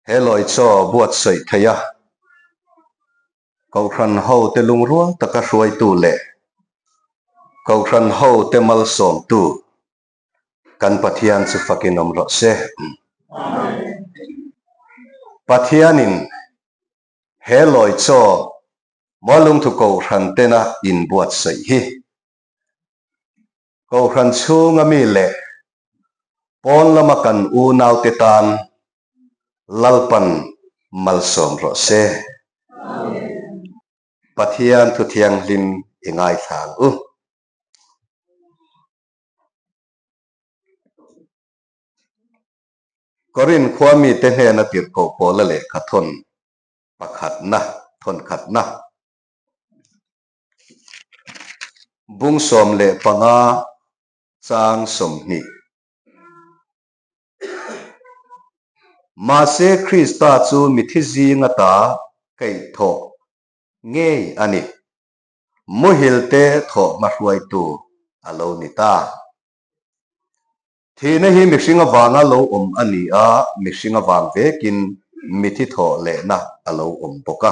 He lawi chaw buatsaih thei a, Kohhran hote lungrual taka hruaitu leh Kohhran hote malsawmtu kan Pathian chu fakin awm rawh se. Pathianin he lawi chaw Muallungthu Kohhran tena inbuatsaih hi Kohhran chhunga mi leh pawn lama kan unaute tan Lalpan malsawm rawh se. Pathian thu thianghlim i ngaithla ang u. Korinth khua mite hnena tirhkoh Paula lehkha thawn pakhatna, thawn khatna. Bung 15 chang 20. Mahse Krista chu mithi zinga ta kaih thawh ngei a ni. Muhil te thawh hmahruaitu a lo ni ta. Thihna hi mihring avanga lo awm a ni a, mihring avang vekin mithi thawh lehna a lo awm bawk a.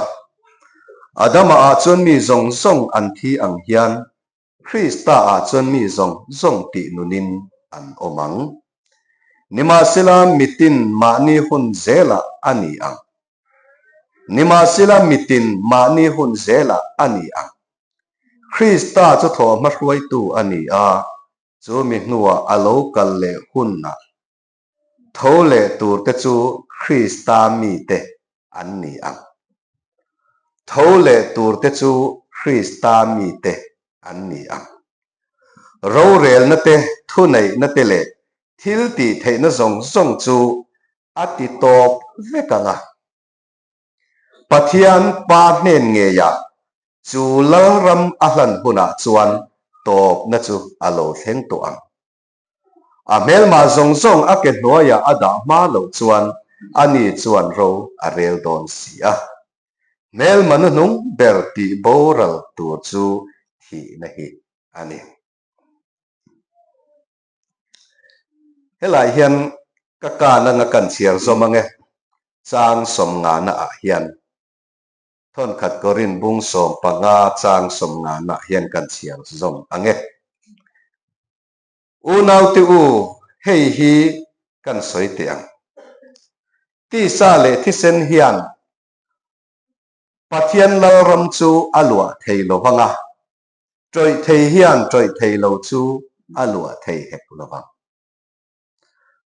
Adama ah chuan mi zawng zawng an thi ang hian Krista ah chuan mi zawng zawng tih nunin an awm ang. Nimahsela mitin mahni hun zelah a ni ang. Nimahsela mitin mahni hun zelah a ni ang. Krista chu thawhhma hruaitu a ni a, Chu mi hnuah a lo kal leh hunah tho leh turte chu Krista mite an ni ang. Tho leh turte chu Krista mite an ni ang. Rorelna te, thuneihna te leh thil tih theihna zawng zawng chu a ti tawp vek ang a. Pathian Pa hnen ngeiah Chu Lalram a hlan hunah chuan tawpna chu a lo thleng tawh ang. A hmelmah zawng zawng a ke hnuaiah a dah hma loh chuan ani chuan ro a rel dawn si a. Hmelma nuhnung ber tih boral tur chu thihna hi a ni. Helai hian ka kan anga kan chhiar zawm ange, chang sawmngana ah hian. Thawnkhat Korin bung 15 chang 50 nah hian kan chhiar zawm ang e. Unaute u, hei hi kan sawi teh ang. Tisa leh thisen hian Pathian Lalram chu a luah thei lo vang a, tawih thei hian tawih thei lo chu a luah thei hek lo vang.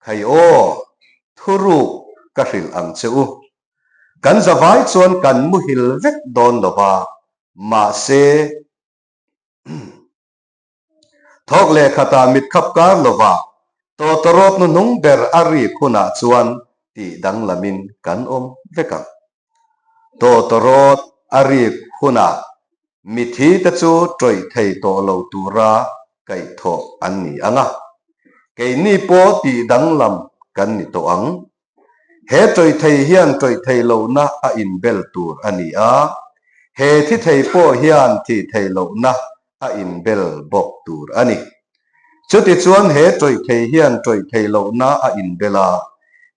Khai aw, thuruk ka hrilh ang che u. Kan zavai chuan kan muhil vek dawn lo va, mahse, thawk leh khatah mit khap kar lo va, tawtawrawt hnuhnung ber a rik hunah chuan tih danglamin kan awm vek ang. Tawtawrawt a rik hunah mithi te chu tawih thei tawh lo tura kaihthawh an ni ang a, keini pawh tih danglam kan ni tawh ang. He tawih thei hian tawih thei lohna a inbel tur a ni a, he thi thei pawh hian thih thei lohna a inbel bawk tur a ni. Chutichuan he tawih thei hian tawih thei lohna a inbel a,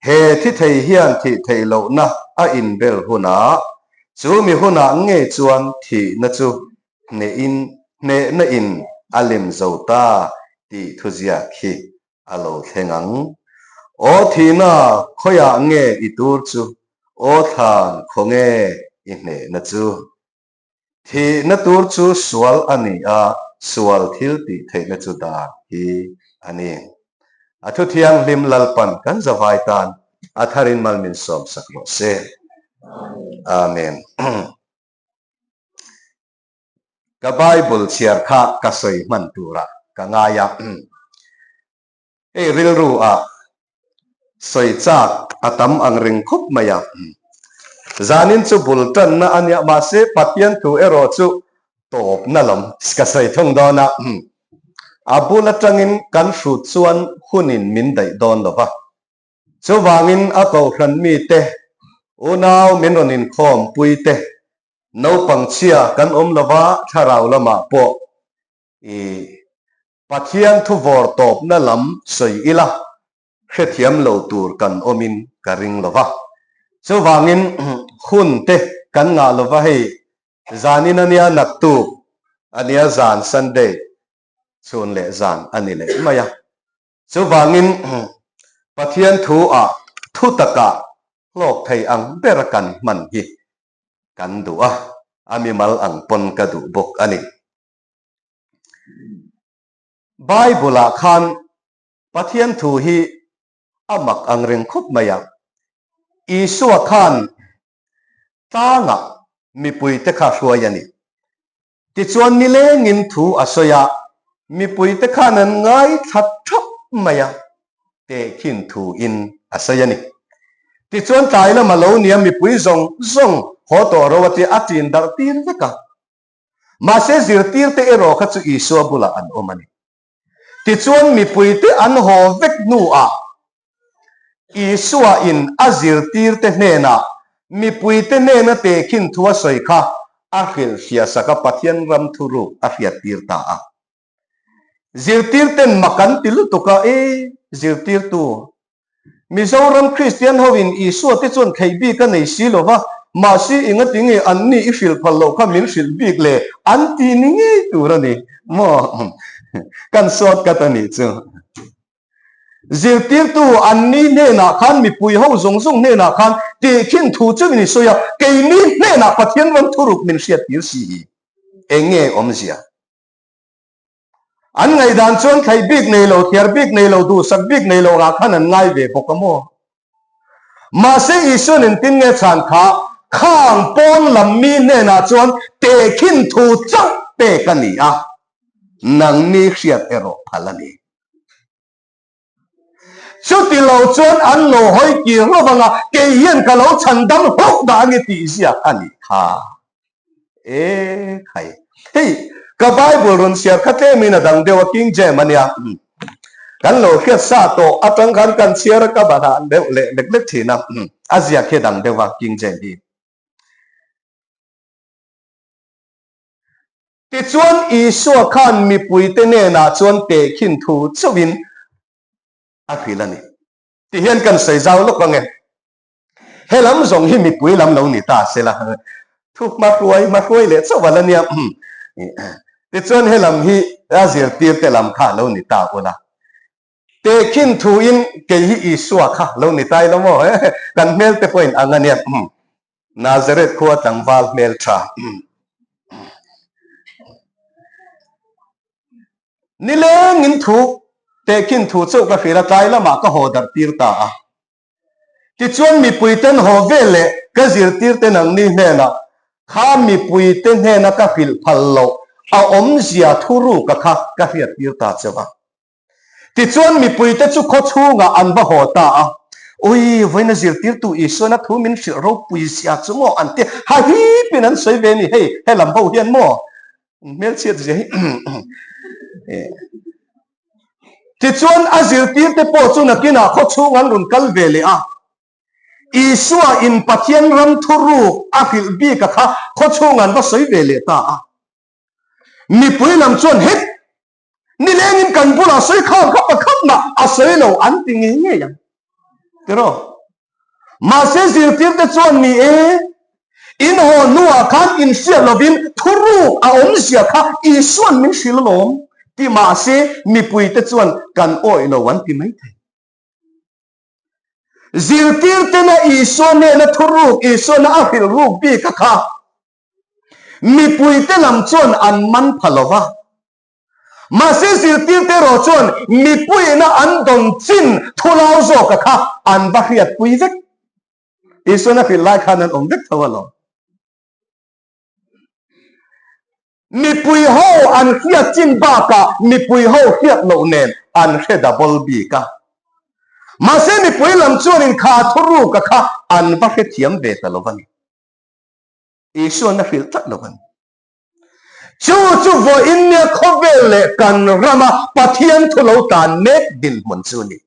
he thi thei hian thih theih lohna a inbel hunah, chu mi hunah ngei chuan thihna chu hnehin hnehna in a lem zo ta tih thuziak hi a lo thleng ang. Aw thihna khawiah nge i tur chu, aw thlan khawnge i hnehna chu? Thihna tur chu sual a ni a, sual thil tih theihna chu dan hi a ni. A thu thianghlim Lalpan kan zavai tan a tharin mal min sawmsak rawh se. Amen. Ka Bible chhiar kha ka sawi hman turah ka ngai a. Hei rilru ah sawi chak a tam ang reng khawp mai a. Zanin chu bul tanna a nia mahse Pathian thu erawh chu tawpna lam ka sawi thung dawn a. A bul atangin kan hrut chuan hunin min daih dawn lo va. Chuvangin a kohhran mite unau min rawn inkhawm pui te naupang chhia kan awm lo va thlarau lamah pawh i Pathian thu vawr tawpna lam sawi ila, hrethiam lo tur kan awmin ka ring lo va. Chuvangin hun te kan ngah lova hei zanin ania naktuk ania zan Sunday chhun leh zan a ni leh mai a. Chuvangin Pathian thu ah thu takah hlawk thei ang bera kan hman hi kan duh a, a mimal ang pawn ka duh bawk a ni. Bible ah khan Pathian thu hi a mak ang reng khawp mai a, Isua khan tlangah mipuite kha hruai a ni. Tichuan nilengin thu a sawi a, mipuite khan an ngaithla thap mai a, tehkhin thuin a sawi a ni. Tichuan tlai lama lo nia mipui zawng zawng haw tawh ro a tia a ṭin darh tir vek a. Mahse zirtirte erawh kha chu Isua bulah an awm a ni. Tichuan mipuite an haw vek hnuah Isua in a zirtirte hnenah mipuite hnena tehkhin thu a sawi kha a hrilhfiahsak a, Pathian ram thuruk a hriattir ta a. Zirtirten mak an ti lutuk a, E zirtirtu, Mizoram Kristian ho in Isua te chuan theih bik a nei si lo va, mahse enga ti nge an ni i hrilh phal loh kha min hrilh bik le an ti ni ngei tur a ni maw? Kan sawt kat a nih chu. Zirtirtu an ni hnenah khan mipui ho zawng zawng hnenah khan tehkhin thu chu min sawi a, keini hnenah Pathian ram thuruk min hriattir si hi eng nge awmzia? An ngaihdan chuan thlai bik nei lo, thiar bik nei lo, duhsak bik nei lo angah khan an ngai ve bawk a maw? Mahse Isuan engtin nge chhan kha khang pawn lam mi hnenah chuan tehkhin thu chauh pek a ni a, nangni hriat erawh phal a ni. Chuti lo chuan an lo hawi kir lo vang a, kei hian ka lo chhan dam hlauh dah ange tih ziak a nih kha. E khai. Hei, ka Bible rawn chhiar kha tlemin a dang deuh a, King James a nia. Kan lo hriat sa tawh atang khan kan chhiar a, ka bahlah deuh leh lek lek thin a, a ziak hi a dang deuh a, King James hi. Tichuan, Isua khan mipuite hnenah chuan tehkhin thu chauhin a hrilh a ni. Tihian kan sawi zau lawk ang e. He lam zawng hi mipui lam lo ni ta se la, thu hmahruai hmahruai leh chauh a la nia. Tichuan, he lam hi a zirtirte lam kha lo ni ta ula. Tehkhin thuin kei hi Isua kha lo ni tai lo maw? Kan hmel te pawhin ang a nia. Nazareth khua tlangval hmel tha. Nilengin thu tehkhin thu chauh ka hrilh a, tlai lamah ka haw darh tir ta a. Tichuan mipuiten haw vel leh ka zirtirte nangni hnenah kha mipuite hnena ka hrilh phal loh a awmzia thuruka kha ka hriattir ta chauh a. Tichuan mipuite chu khaw chhungah an va haw ta a, Ui, vawiina zirtirtu Isuana thu min hrilh ropui zia chu maw an ti ha hipin an sawi ve a ni, hei helam ho hian maw hmelchhiat zia hi. Tichuan a zirtirte pawh chu nakinah khaw chhung an rawn kal ve leh a, Isua in Pathian ram thuruk a hrilh bika kha khaw chhung an va sawi ve leh ta a. Mipui lam chuan het Nilengin kan bulah sawi kham kha pakhat mah a sawi lo an ti ngei ngei ang. Tiraw? Mahse zirtirte chuan ni e, in haw hnuah khan in hriat lovin thuruk a awmzia kha Isuan min hrilh alawm ti mahse mipuite chuan kan awih lo an ti mai thei. Zirtirtena Isua hnena thuruk Isuana a hrilh ruk bika kha Mipuite lam chuan an man pha lo va. Mahse zirtirte erawh chuan mipuiina an dawn chin thulau zawka kha an va hriatpui vek. Isuan a hrilh lai khan an awm vek tho alawm. Mipui ho an hriat chin bakah mipui ho hriat loh nen an hre double bik a. Mahse mipui lam chuanin kha thuruka kha an va hrethiam ve ta lo va ni. Isuan a hrilh tlat lo a ni. Chu chu vawiin nia khawvel leh kan rama Pathian thu lo tan mek dinhmun chu a ni.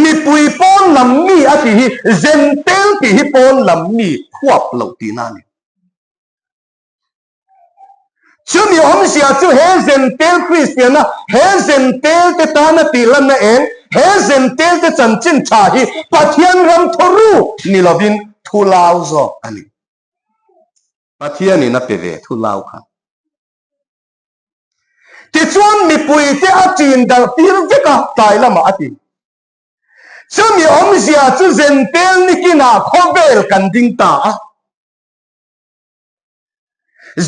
Mipui pawn lam mi a tih hi Zentel tih hi pawn lam mi huap loh tihna a ni. Chumi awmzia chu he Zentel Kristiana, he Zentel te tana tih lanna eng? he Zentelte chanchin tha hi Pathian ram thawruk ni lovin thu lau zawk a ni. Pathianin a pe ve thu lau kha. Tichuan mipuite a ṭin darh tir vek a, tlai lamah a ti. Chumi awmzia chu Zentel nikinah khawvel kan ding ta a.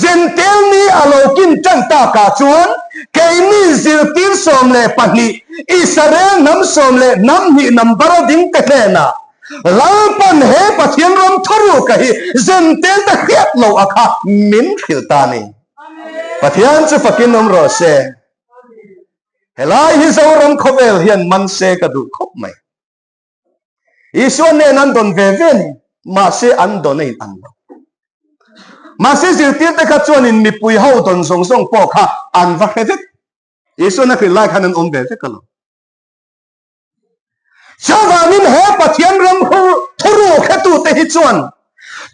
Zentel ni a lo kin ṭan takah chuan keini zirtir 12, Israel hnam sawm leh hnam hnih number a ding te hnenah Lalpan he Pathian ram thawruka hi Zentel te hriat loh a kha min hrilh ta a ni. Pathian chu fakin awm rawh se. Helai hi Zoram khawvel hian man se ka duh khawp mai. Isua nen an dawn ve ve ni, mahse an dawn a in ang lo. Mahse zirtirte kha chuanin mipui ho dawn zawng zawng pawh kha an va hre vek. Isuan a hrilh lai khan an awm ve vek alawm. Chuvangin he Pathian ram thuruk hretute hi chuan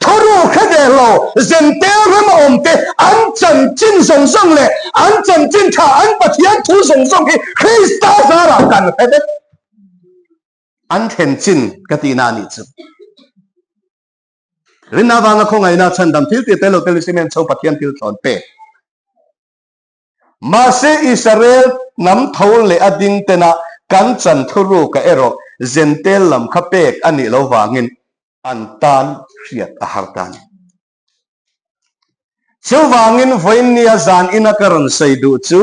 thuruk hre ve lo Zentel rama awmte an chanchin zawng zawng leh an chanchin tha an Pathian thu zawng zawng hi Krista zarah kan hre vek. An thlen chin ka tihna a nih chu. Rinna avanga khawngaihna chhandam thil tih tel lo tel cement chho Pathian thil thlawn pek. Mahse Israel hnam tho leh a ding tena kan chan thuruka erawh Zentel lam kha pek a nih lo vangin an tan hriat a har ta a ni. Chuvangin vawiinnia zan ina ka rawn sawi duh chu,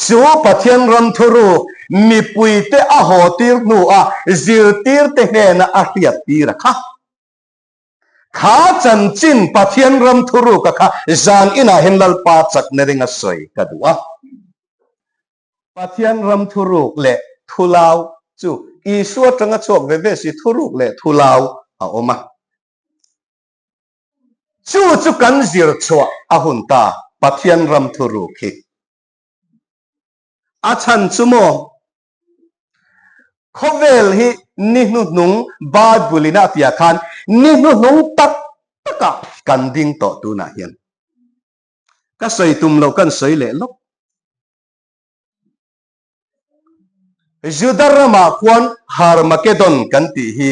chu Pathian ram thuruk mipuite a haw tir hnua zirtirte hnena a hriat tir a kha. Kha chanchin Pathian ram thuruk a kha zan inah hian Lalpa chakna ringa sawi ka duh a. Pathian ram thuruk leh thulau chu Isua atanga chhuak ve ve si thuruk leh thulau a awm a. Chu chu kan zir chhuah a hun ta Pathian ram thuruk hi. A chhan chu maw? Khawvel hi ni hnuhnung Bible in a piah khan ni hnuhnung tak takah kan ding tawh tunah hian. Ka sawi tum loh kan sawi leh lawk. Juda ramah khuan Harmakedon kan tih hi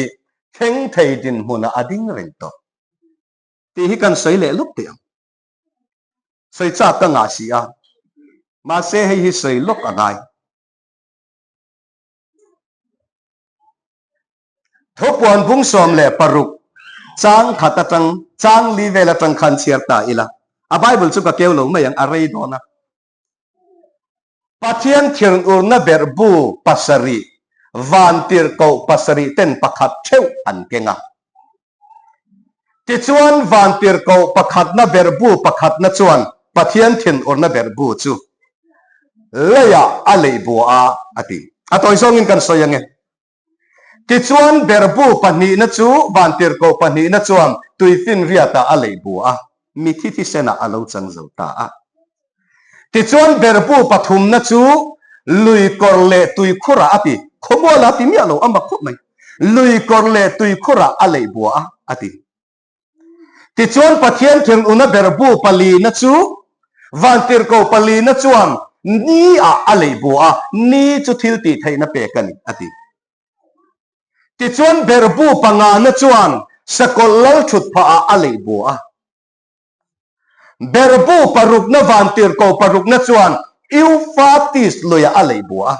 thleng thei dinhmunah a ding reng tawh tih hi kan sawi leh lawk teh ang. Sawi chak ka ngah si a, mahse hei hi sawi lawk a ngai. Thupuan bung 16 chang khat atang chang li vel atang khan chhiar ta ila. A Bible chu ka keu lo mai ang, a rei dawn a. Pathian thirnurna berhbu pasarih, vantirhkoh pasarih ten pakhat theuh an keng a. Tichuan vantirhkoh pakhatna berhbu pakhatna chuan Pathian thinurna berhbu chu leiah a leih bua a, a ti. A tawi zawngin kan sawi ange. Tichuan berhbu pahnihna chu vantirhkoh pahnihna chuan tuifinriatah a leih bua a, mithi thisenah a lo chang zo ta a. Tichuan berhbu pathumna chu lui kawr leh tuikhurah a ti. Khawmuala a ti miah lo, a mak khawp mai. Lui kawr leh tuikhurah a leih bua a, a ti. Tichuan Pathian thinruna berhbu palina chu vantirhkoh palina chuan ni ah a leih bua a, ni chu thil tih theihna pek a ni, a ti. Tichuan berhbu pangana chuan sakawlh lal thut phah ah a leih bua a. Berhbu parukna vantirhkoh parukna chuan Euphrates luiah a leih bua a.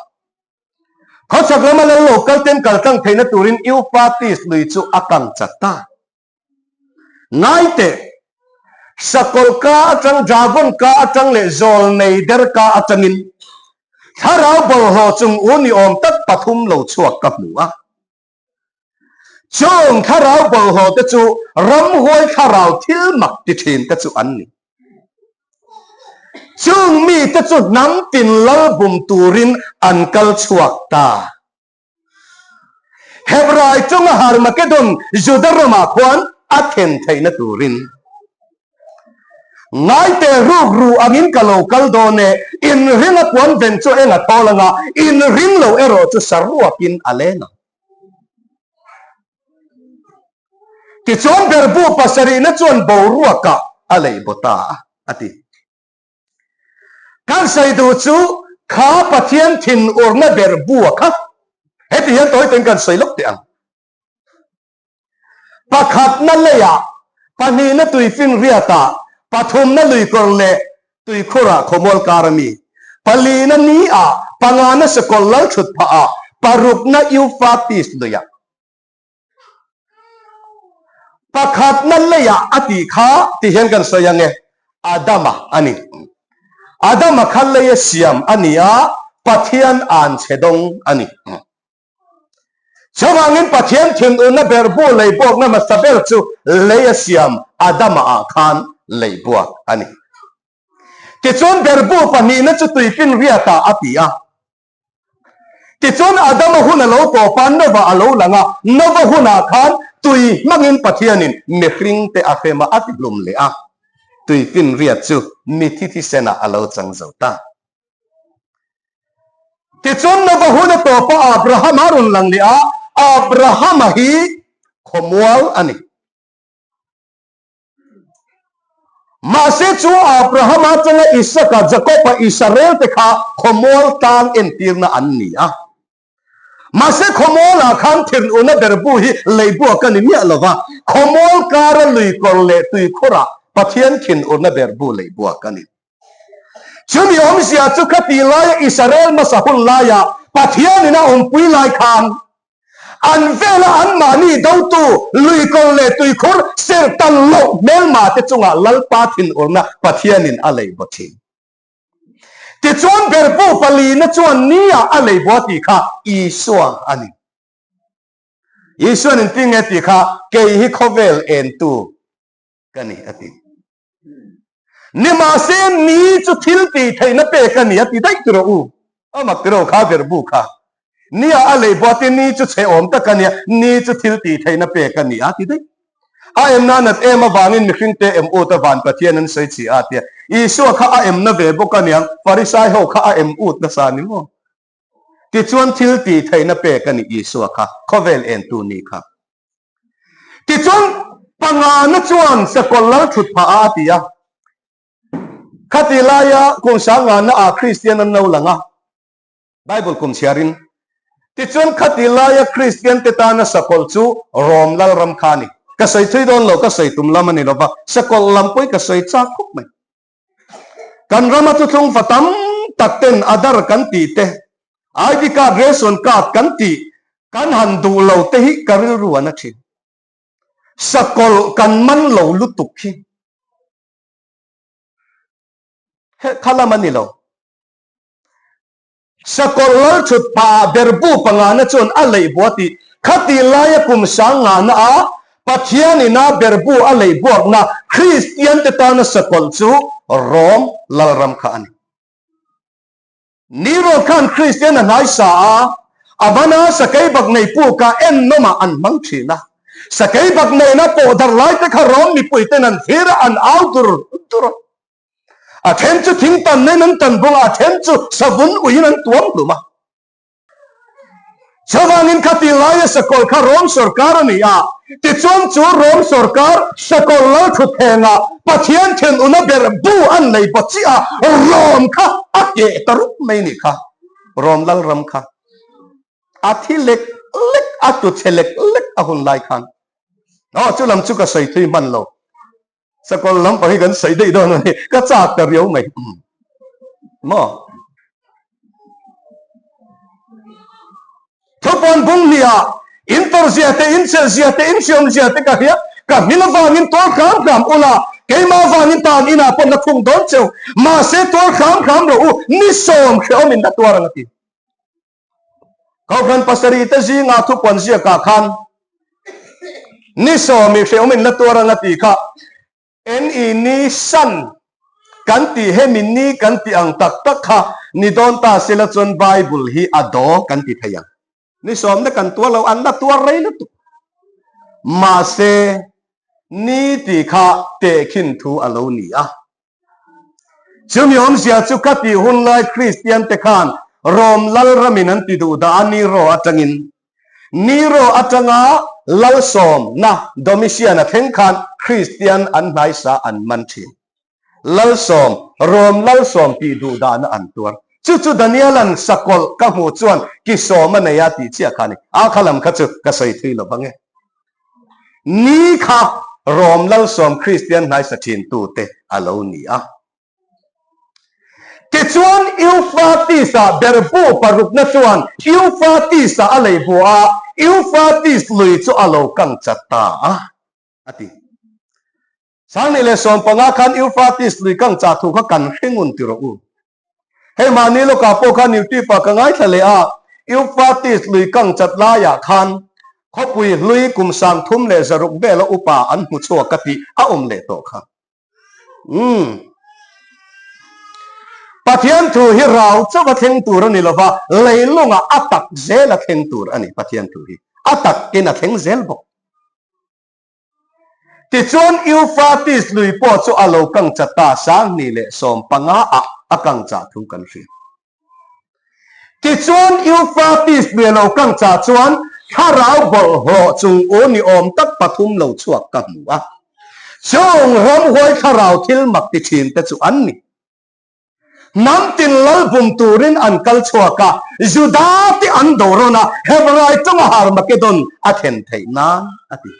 Khawchhak lama lal lo kal ten kal tlang theihna turin Euphrates lui chu a kang chat ta. Ngai teh, sakawlh ka atang, dragon ka atang leh zawlnei der ka atangin thlarau bawlhhlawh chung u ni awm tak pathum lo chhuak ka hmu a. Chung thlarau bawlhhlawh te chu ramhuai thlarau thil mak ti thin te chu an ni. Chung mite chu hnam tin lal bum turin an kal chhuak ta. Hebrai chunga Harmakedon Juda ramah khuan a thlen theihna turin. Ngaite ruk ru angin ka lo kal dawn e, inring a puan ven chu eng a thawl anga, inring lo erawh chu saruakin a leng ang. Tichuan berhbu pasarihna chuan boruakah a leih baw ta a, a ti. Kan sawi duh chu kha Pathian thinurna berhbu a kha. Heti hian tawi ten kan sawi lawk teh ang. Pakhatna leiah, pahnihna tuifinriatah, pathumna luikawr leh tuikhurah khawmual kar a mi, palina ni ah, pangana sakawlh lal thut phah ah, parukna Euphrates luiah. Pakhatna leiah a tih kha ti hian kan sawi ang e, Adama a ni. Adama kha leia siam a ni a, Pathian an chhe dawng a ni. Chuvangin Pathian thinurna berbu leibuakna hmasa ber chu leia siam Adama ah khan leibuak a ni. Tichuan berbu pahnihna chu tuifinriatah a ti a. Tichuan Adama hun a lo tawp a, Nova a lo lang a, Nova hunah khan tui hmangin Pathianin mihringte a hrem a, a ti hlum leh a. Tuifinriat chu mithi thisenah a lo chang zo ta. Tichuan Nova hun a tawp a, Abrahama a rawn lang leh a, Abrahama hi khawmual a ni. Mahse chu Abrahama atanga Isaka, Jakoba, Israel te kha khawmual tlang entirna an ni a. Mahse khawmualah khan thirnuna berbu hi leibuak a ni miah lo va, khawmual kara luikawr leh tuikhurah Pathian thinurna berbu leibuak a ni. Chumi awmzia chu khati laia Israel hmasa hun laia Pathianin a awmpui lai khan an vela anmahni dotu luikawr leh tuikhur serhtan loh hmelma te chungah Lalpa thinurna Pathianin a lei baw thin. Tichuan berbu palina chuan nia a lei baw tih kha Isua a ni. Isuan inti nge tih kha kei hi khawvel entu ka ni a ti. Nimahse ni chu thil tih theihna pek a ni a ti daih tur a u. A mak tiro kha verbu kha. Nia a lei buat in ni chu chhe awm tak a nia, ni chu thil tih theihna pek a ni a ti daih. A emna nat em avangin mihring te em ut a van Pathian an sawi chi a tia. Isua kha a emna ve bawk a niang, Farisai ho kha a em ut nasa ni maw? Tichuan thil tih theihna pek a ni Isua kha, khawvel entu ni kha. Tichuan pangana chuan sakawlh lal thut phah a a ti a. Khati laia kum sangana ah Kristian an lo lang a, Bible kum chhiarin. Tichuan khati laia Kristian te tana sakawlh chu Rom lal ram kha a ni. Ka sawi thui dawn lo, ka sawi tum lam a ni lova, sakawlh lam pawhin ka sawi chak khawp mai. Kan rama thuthlung fa tam tak ten Aadhaar kan tih te, ID card, ration card kan tih kan han duh lo te hi ka rilru a na thin. Sakawlh kan man lo lutuk hi he kha lam a ni lo. Sakawlh lal chhut phah ah berbu pangana chuan a leih bua tih khati laia kum sang ngahna a Pathian ina berbu a leih buakna Kristian te tana sakawlh chu Rom lalram kha a ni. Nero khan Kristian a hnai sa a, a bana sakei bak nei puka ennawmah an hmang thin a. Sakei bak neina pawh dar lai te kha Rom mipui ten an thlir a, an au dur dur a. A then chu thing tan nen an tan bawk a, a then chu savun uiin an tuam hlum a. Chuvangin khati laia sakawlh kha Rom sorkar a ni a, tichuan chu Rom sorkar sakawlh lal thutthlengah Pathian thenuna ber bu an nei baw chiah a, Rom kha a keh ta rup mai nih kha, Rom lal ram kha a thi lek lek, a tu chhe lek lek a hun lai khan. Aw, chu lam chu ka sawi thui hman lo. Sakawlh lam pang hi kan sawi daih dawn a ni, ka chak ta riau mai. Maw? Thupawn bung hniah in tawrhzia te, in chelhzia te, in hriamzia te ka hria, ka hming avangin tual hram hram ula, keimah avangin tan inah pawh na khung dawn cheu, mahse tual hram hram rawh u, ni sawm hrehawm in na tuar ang a ti. Kohhran pasarih te zingah thupuan ziakah khan ni sawmi hrehawm in la tuar ang a tih kha NE ni san kan tih hemi ni kan tih ang tak tak kha ni dawn ta sela chuan Bible hi a daw kan ti thei ang. Ni sawm te kan tuar lo, an la tuar rei lutuk. Mahse ni tih kha tehkhin thu a lo ni a. Chumi awmzia chu ka tih hun lai Kristian te khan Rom lal ramin an ti duh dah a Nero atangin. Nero atanga lalsawmna Domitian a thleng khan Kristian an hnaisa an man thin. Lalsawm, Rom lalsawm tih duh dahna an tuar. Chu chu Daniela'n sakawlh ka hmuh chuan kisawm a nei a tih chiah kha a ni. A kha lam kha chu ka sawi thui lo vang e. Ni kha Rom Lalsawm Kristian hnaisa thin tute a lo ni a. Tichuan Euphrates-ah berbu parukna chuan Euphrates-ah a lei bu a, Euphrates lui chu a lo kang chat ta a, a ti. Sangni leh 15 khan Euphrates lui kang chah thu kha kan hre ngun ti rawh u. Hei mahni lawkah pawh khan YouTube-ah ka ngaithla leh a, Euphrates lui kang chat laiah khan khawpui hlui kum 306 vela upa an hmu chhuak ka tih a awm leh tawh kha. Umm. Pathian thu hi rau chauh a thleng tur a ni lova, leilungah a tak zel a thleng tur a ni Pathian thu hi. A takin a thleng zel bawk. Tichuan Euphrates lui pawh chu a lo kang chat ta, 2015 ah a kang chah thu kan hria. Tichuan Euphrates lui a lo kang chah chuan thlarau bawlhhlawh chung u ni awm tak pathum lo chhuak ka hmu a. Chung ramhuai thlarau thil mak ti thin te chu an ni. Hnam tin lal bum turin an kal chhuak a, Juda te an do rawn a, Hebrai tawnga Harmagedon a thlen theih nan a ti.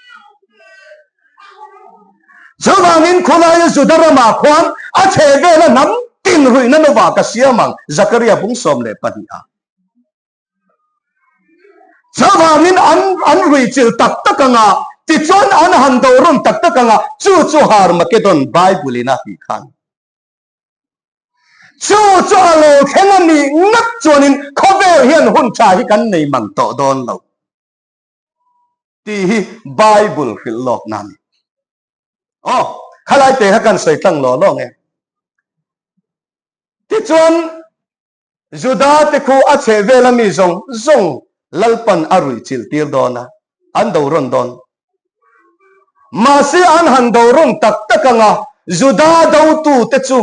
Chuvangin khawlaia Juda ramah khuan a chhe vela hnam tin ruihna nova ka siam ang, Zakaria bung 12 ah. Chuvangin an an ruihchilh tak tak ang a, tichuan an han do rawn tak tak ang a, chu chu Harmagedon Bible in a tih khan. Chu chu a lo thleng a nih ngat chuanin khawvel hian hun tha hi kan nei mang tawh dawn lo tih hi Bible hrilh lawkna a ni. Aw, khalai te kha kan sawi tlang law law nge. Tichuan Juda te khu a chheh vela mi zawng zawng Lalpan a ruih chilh tir dawn a, an do rawn dawn. Mahse an han do rawn tak tak ang a, Juda dotu te chu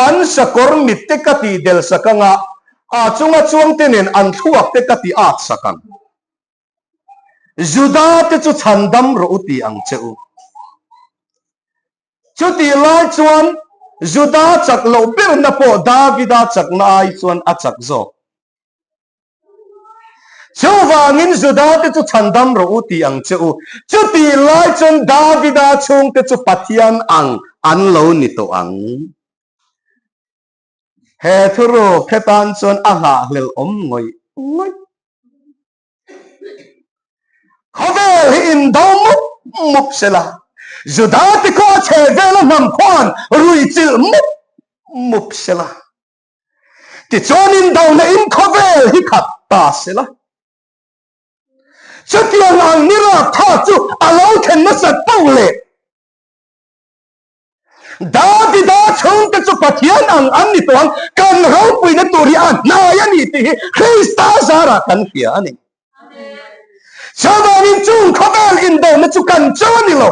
an sakawr mit te ka tih del sak ang a, a chunga chuang te nen an thluak te ka tih at sak ang. Juda te chu chhandam rawh u ti ang che u. Chutih lai chuan Juda chak loh berna pawh Davida chakna ai chuan a chak zawk. Chuvangin Juda te chu chhandam rawh u ti ang che u. Chutih lai chuan Davida chhungte chu Pathian ang an lo ni tawh ang. He thuruk hetan chuan a nghahhlelh awm ngawih ngawih. Khawvel hi indo mup mup sela, Juda te khaw a chhe vela hnam khuan ruihchilh mup mup sela, tichuan indona in khawvel hi khat ta sela. Chutiang ang ni raktha chu a lo thlen nasat poh leh Davida chhungte chu Pathian ang an ni tawh ang, kan ropuina tur hi a hnai a ni tih hi Krista zarah kan hria a ni. Chuvangin chung khawvel indona chu kan cho a ni lo,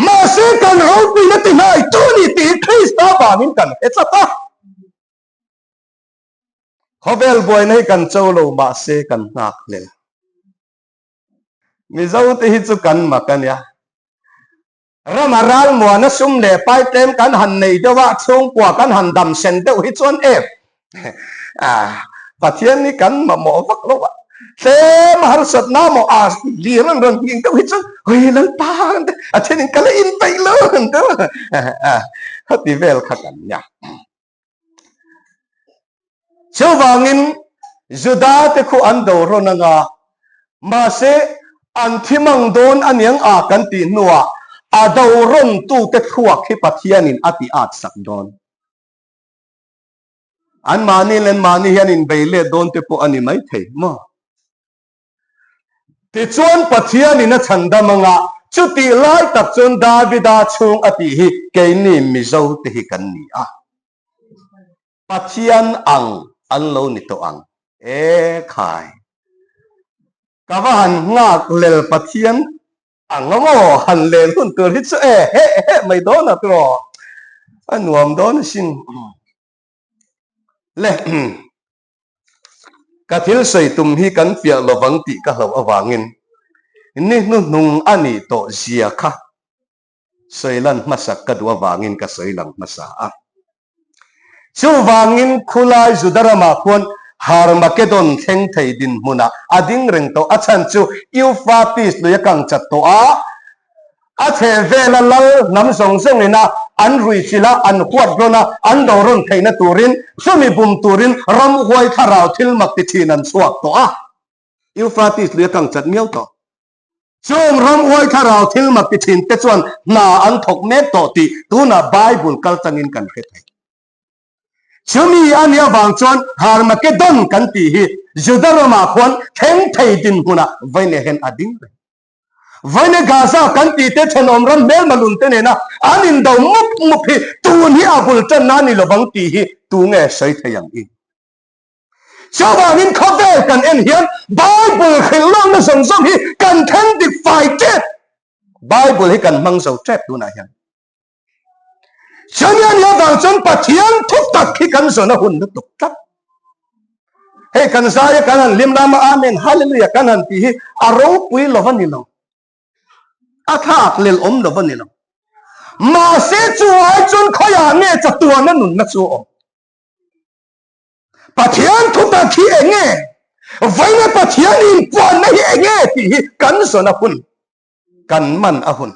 mahse kan ropuina ti hnai tu a ni tih hi Krista vangin kan hre tlat a. Khawvel buaina hi kan cho lo mahse kan nghak hlel. Mizo te hi chu kan mak a nia. Rama ralmuana sum leh pai tlem kan han nei deuh a, chhungkua kan han dam sen deuh hi chuan em Pathian hi kan mamawh vak lo a, tlem harsatna maw a lir an rawn nghing deuh hi chuan hawi Lalpa an ti a thenin ka la inpeih lo an ti a, khati vel kha kan nia. Chuvangin Juda te khu an do rawn anga, mahse an thi mang dawn aniang a kan tih hnuah a do rawn tute thluak hi Pathianin a ti at sak dawn. An mahni leh an mahni hian inbei let dawn te pawh a ni maithei maw? Tichuan Pathianin a chhandam anga, chutih lai tak chuan Davida chhung a tih hi keini Mizo te hi kan ni a. Pathian ang an lo ni tawh ang. E khai! Ka va han nghak lel Pathian ang a maw? Han len hun tur hi chu e heh heh mai dawn a tiraw? A nuam dawn asin. Le. Ka thil sawi tum hi kan fiah lovang tih ka hlauh avangin ni hnuhnung a nih tawh zia kha sawi lan hmasak ka duh avangin ka sawi lang hmasa a. Chuvangin khulai Juda ramah khuan Harmageddon thleng thei dinhmunah a ding reng tawh. A chhan chu Euphrates lui a kang chat tawh a, a chheh vela lal hnam zawng zawngin a an ruihchilh a, an huat rawn a, an do rawn theihna turin chumi bum turin ramhuai thlarau thil mak ti thin an chhuak tawh a. Euphrates lui a kang chat miau tawh. Chung ramhuai thlarau thil mak ti thin te chuan hna an thawk mek tawh tih tunah Bible kal tangin kan hre thei. Chumi a nih avang chuan Harmageddon kan tih hi Juda ramah khuan thleng thei dinhmunah vainehen a ding reng. Vaine Gaza kan tih te thenawm ram hmelma lun te nena an indo mup mup hi tun hi a bul tanna a ni lovang tih hi tunge sawi thei ang i? Chuvangin khawvel kan en hian Bible hrilh lawkna zawng zawng hi kan then dik fai tep. Bible hi kan hmang zo tep tunah hian. Chumi a nih avang chuan Pathian thu tak hi kan zawn a hun lutuk tlat. Hei kan zaia kan han hlim lama Amen Hallelujah kan han tih hi a ropui lo a ni lo. A thlak lel awm lo a ni lo. Mahse chu ai chuan khawiah nge chatuana nunna chu a awm? Pathian thutak hi eng nge? Vawiina Pathian inpuanna hi eng nge tih hi kan zawn a hun, kan man a hun.